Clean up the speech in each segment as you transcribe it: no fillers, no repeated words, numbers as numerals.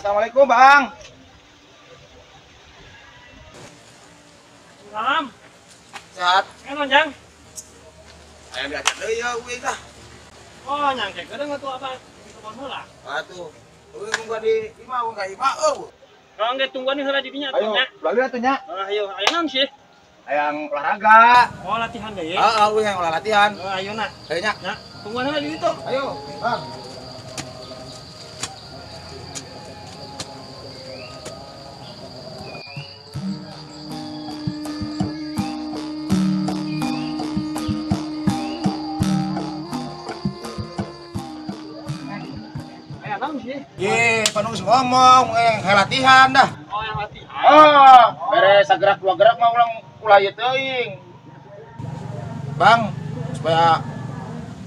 Assalamualaikum, Bang. Salam. Sehat. Enon, Jang. Aya diajak deui ya uing tah. Oh, nyangke kedeung atuh apa? Tungguan heula. Atuh. Uing tungguan di imah, uing ka imah eueuh. Kalau engke tungguan heula di dinya atuh nya. Ayo, ulah atuh nya. Ayo, aya naon sih? Hayang olahraga. Oh, latihan deui. Heeh, uing hayang olah latihan. Oh, ayo na. Ayo nya. Nya, tungguan heula di ditu. Ayo, Bang. Ye, panung ngomong, latihan dah. Oh, yang latihan. Oh, beres gerak dua gerak mah ulang ulah ieu teuing. Bang, supaya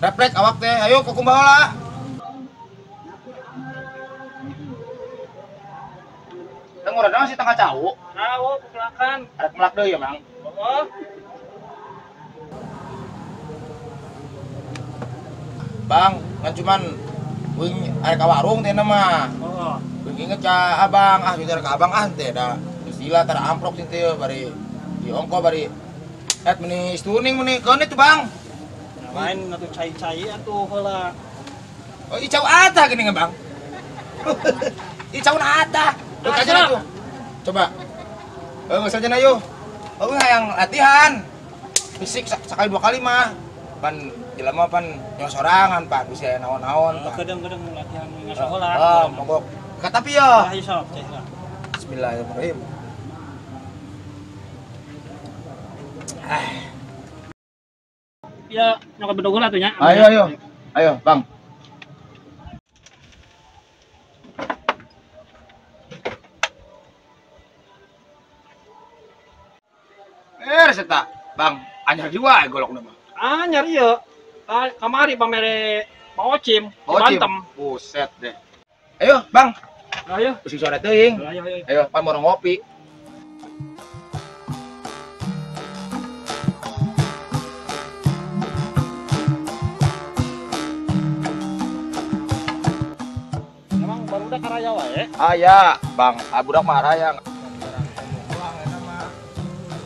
refleks awak teh. Ayo ke kumaha lah. Teng urang sih tangga cau. Cau kepelakan. Arek melak deui ya, Bang. Oh. Bang, kan cuman uing arek ka warung teh mah. Heeh. Uing inget ka abang, ah jujur ka abang ah teh da. Geus gila tara amprok sing teh bari diongko bari et meni stuning meni keun itu, Bang. Lain atuh cai-cai atuh heula. Oh, icau atah geuning, Bang. Icau na atah. Tuh kajian atuh. Coba. Heuh geus aja ayo. Eueuh hayang latihan. Fisik sakali dua kali mah. Pan jelema pan nyawa sorangan pan bisa naon-naon. Kadang-kadang latihan ngasahola. Oh, mogok. Katapi ya. Ayo sok, cai lah. Bismillahirrahmanirrahim. Ah. Ya, nyokot bedog heula atuh nya. Ayo, ayo. Ayo, Bang. Serta, Bang, anyar jiwa golokna mah. Anyar ieu. Kamari pamere Pak Ocim, Bantem. Buset deh. Ayo, Bang. Ayo. Usih sore teuing. Ayo, ayo. Ayo, pan mau ngopi. Emang barudak karaya wae? Aya, Bang. Ah budak mah araya.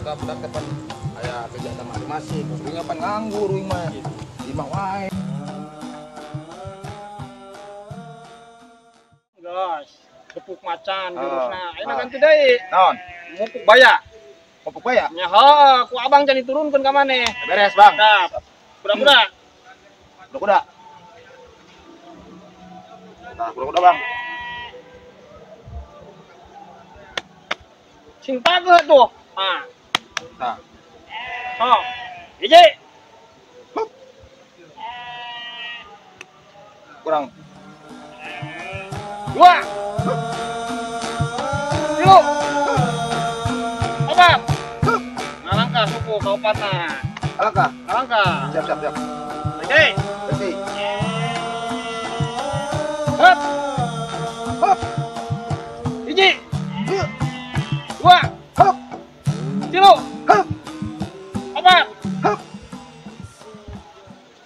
Suka budak teh pan aya kegiatan masing-masing. Uing pan nganggur uing mah. Imah wae. Gas, gepuk macan jurusna. Ayeuna ganti deui. Naon? Mupuk baya. Mupuk baya? Nya heuh, ku abang can diturunkeun ka maneh. Beres, Bang. Tah, kuda-kuda. Kuda-kuda. Tah, kuda-kuda, Bang. Sing pageuh tuh. Ah. Tah. Oh. Hiji. Kurang. 2 3 4. Ngalangkah suku kaopatna. Alangkah? Alangkah. Siap, siap, siap. Oke. Berhenti. Hop. Hop. 1 2 Hop. 3 Hop. 4. Hop.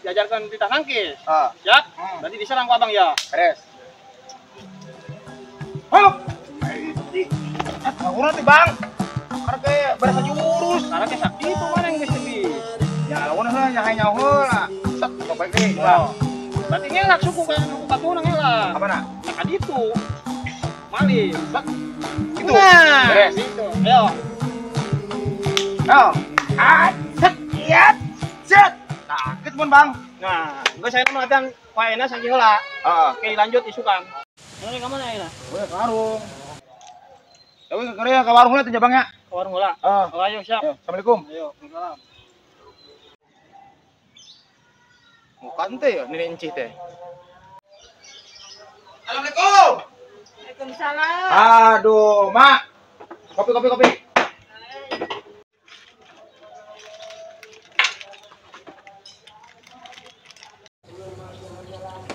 Diajarkan titah nangkis. Ah. Siap? Berarti diserang ku abang ya. Beres. Hop. Kurang nih, Bang. Karena kayak berasa jurus. Karena kayak sakti itu mana yang geus tebis. Ya lawan heula nya hayang nyaho heula. Set coba deui. Oh. Berarti ngelak suku ka suku batuna ngelak. Apa na? Nah, ka ditu. Malin. Set. Itu. Nah, beres. Itu. Ayo. Ayo. Ah, set. Iya. Set. Nah, kitu mun, Bang. Nah, geus saya mah latihan waena sakieu heula. Heeh. Oke, lanjut isukan. Mana ka mana ayeuna? Euy, ka warung. Tapi ke ke warung heula teh Bang ya. Ke warung heula. Heeh. Oh, ayo siap. Ayo, Assalamualaikum. Ayo, waalaikumsalam. Bukan teh ya, nini encih teh. Assalamualaikum. Waalaikumsalam. Aduh, Mak. Kopi, kopi, kopi.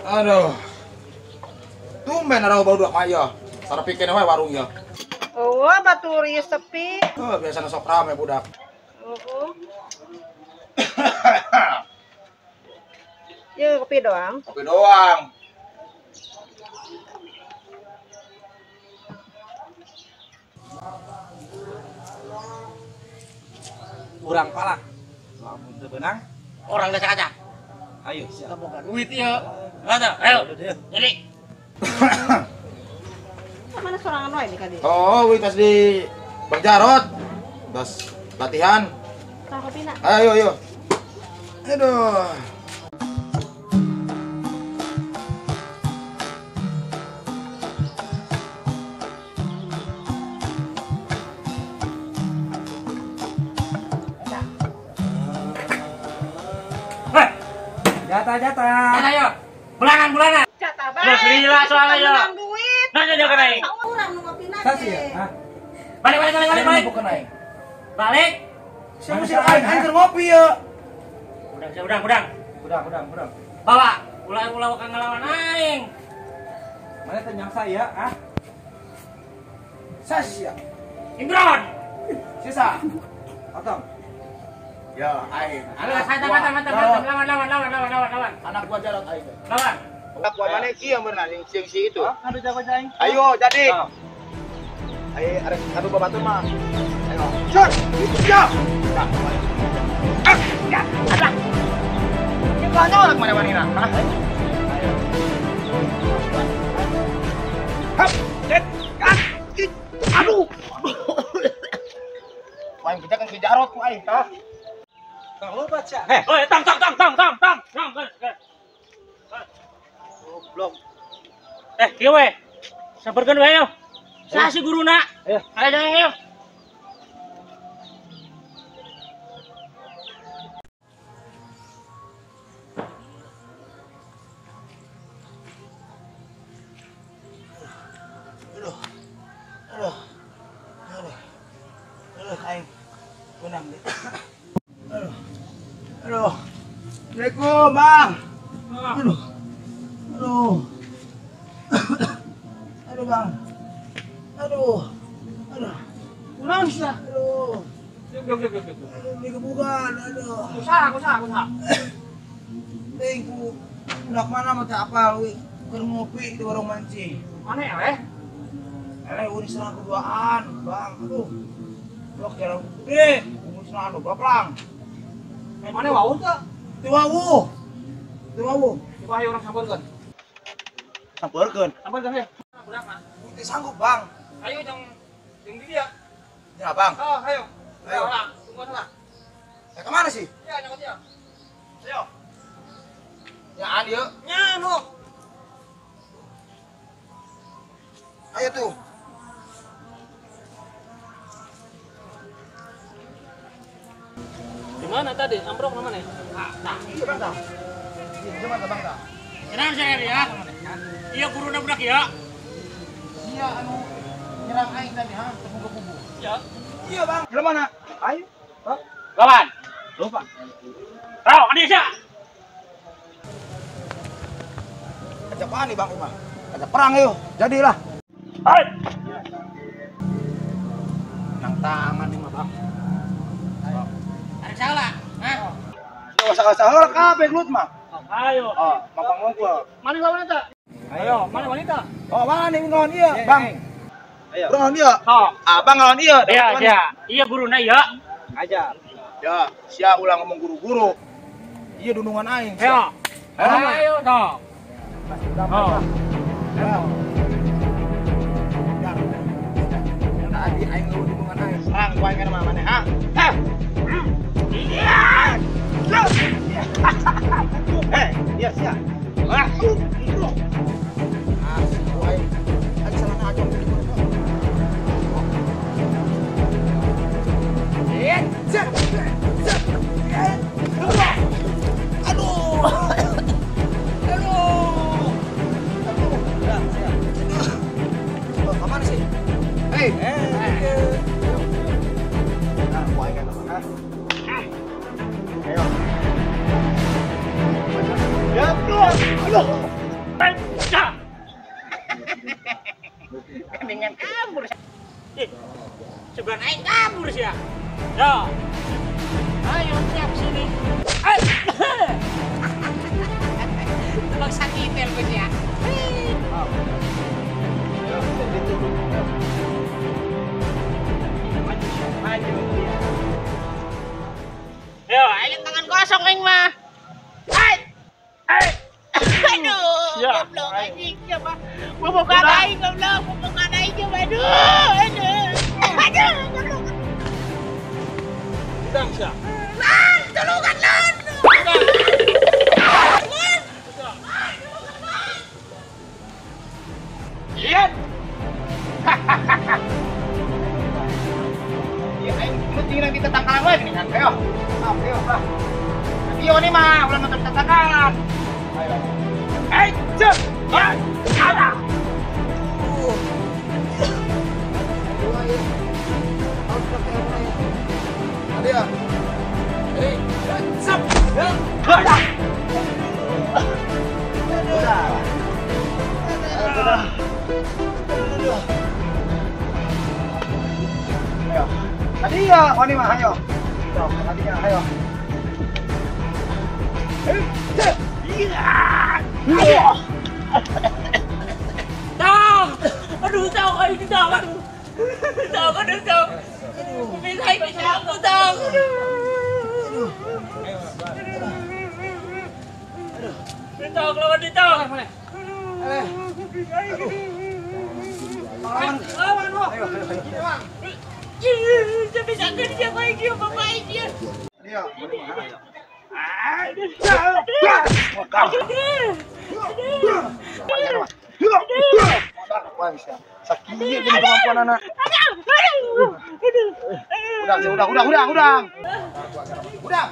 Aduh. Tumben ada baru dua maya. Sarapikeun we warung ya. Oh, batur ieu sepi. Oh, biasana sok rame budak. Oh. Yuk, kopi doang. Kopi doang. Urang palak. Lamun teu beunang, orang kaca-kaca. Ayo siap. Boga duit ieu. Ayo. Jadi. Mana sorangan wae nih kadi? Oh, wih tas di Bang Jarot. Tas latihan. Tah kopina. Ayo, ayo. Aduh. Hei, jatah. Ayo. Bulanan. Jatah bae. Terus lila soalnya ya. Menang duit. Nah, jangan naik. Urang nu ngopina. Sasi ya? Hah? Balik. Balik. Siapa sih aing keur ngopi ya? Udang. Udang. Bawa, ulah kang ngelawan aing. Mana teh nyangsa ya, ah? Sasi ya. Imron. Sisa. Otong. Ya, aing. Alah, lawan. Anak gua Jarot aing. Lawan. Anak gua mana kieu meurna sing si itu. Aduh jago aing. Ayo jadi. Ayo arek adu babatur mah. Ayo. Cur. Ya. Nah, ah, ya, ada. Ini banyak orang mana-mana. Hah? Ayo. Hap, cet, kan. Aduh. Aing kita kan ke Jarot ku aing, tah. Tang lupa cia. Heh, oi, tang. Tang. Goblok. Kieu we. Sabarkeun we yo. Saha si guruna? Ayo. Ayo jangan yo. Aduh. Aduh, aing menang deh. Aduh. Aduh. Assalamualaikum, Bang. Aduh. Aduh. Aduh, Bang. Aduh. Aduh. Kunaon sia? Aduh. Yuk. Aduh, digebukan. Aduh. Kusaha. Teuing ku budak mana mah teu apal euy. Keur ngopi di warung mancing. Mana ya, weh? Eleh euy diserang keduaan, Bang. Aduh. Blok jalan gede, umur serang anu baplang. Mana wau teu? Teu wawuh. Coba ayo urang sampeurkeun. Sampeurkeun. Sampeurkeun ya. Budak mah. Teu sanggup, Bang. Ayo jang jeung di dia. Ya, Bang. Oh, ayo. Ayo. Tunggu lah. Ya kemana sih? Ya, nyokot ya. Ayo. Ya, an ieu. Nya, nu. Ayo tuh. Di mana tadi? Ambrok mana? Ah, iya, Bang, tah. Iya, Bang, tah. Kenapa saya ya? Iya guruna budak ya. Iya anu nyerang aing tadi, ha, tepugu-pugu. Iya. Iya, Bang. Di mana? Ayo. Hah? Lawan. Lupa. Rau, adi sia. Ajak apaan nih, Bang, imah? Ajak perang ayo. Jadilah. Hai. Nang tangan nih mah, Bang. Arek salah. Hah? Salah kabeh gelut mah. Ayo. Oh, mapang ngumpul. Mana lawan eta? Ayo, mana wanita? Oh, mana ngelawan ieu, Bang? Ayo. Urang ngelawan ieu. Oh. Abang ngelawan ieu. Iya, iya. Iya guruna ieu. Ajar. Ya, sia ulah ngomong guru-guru. Iya dunungan aing. Ayo. Ayo, toh. Oh. Ya. Tadi aing ngeueuh dunungan aing. Serang ku aing kana maneh, ha? Hah. Iya. Eh, iya sia. Ah. Ah, ku aing. Aing salahna ajong di mana. Aduh. Aduh. Aduh. Udah, siap. Oh, kemana sih? Hei. Nah, ku aing kana mah, ha? Ayo. Ya, aduh. Pecah. Keningan kabur. Ih. Sebelah aing kabur sia. Yo. Ayo siap sini. Tebak sakit ya, bos ya. Maju. Sing kita tangkalan wae gini kan. Ayo. Ayo lah. Iyo nih mah ulah nonton tatangkalan. Ayo. Eh, cep. Ya. Ada. Ada ya. Eh, cep. Ada. Ayo. Tadi ya, wani mah ayo. Tuh, tadi ya, ayo. Tong. Aduh, tong, ayo tong, aduh. Tong, aduh, tong. Bisa bisa aku tong. Aduh. Aduh. Tong, lawan di tong. Aduh. Lawan, lawan. Bisa kerja baik dia, bapak dia. Iya. Sakit gini kemampuan anak. Udah, udah, udah, udah, udah. Udah.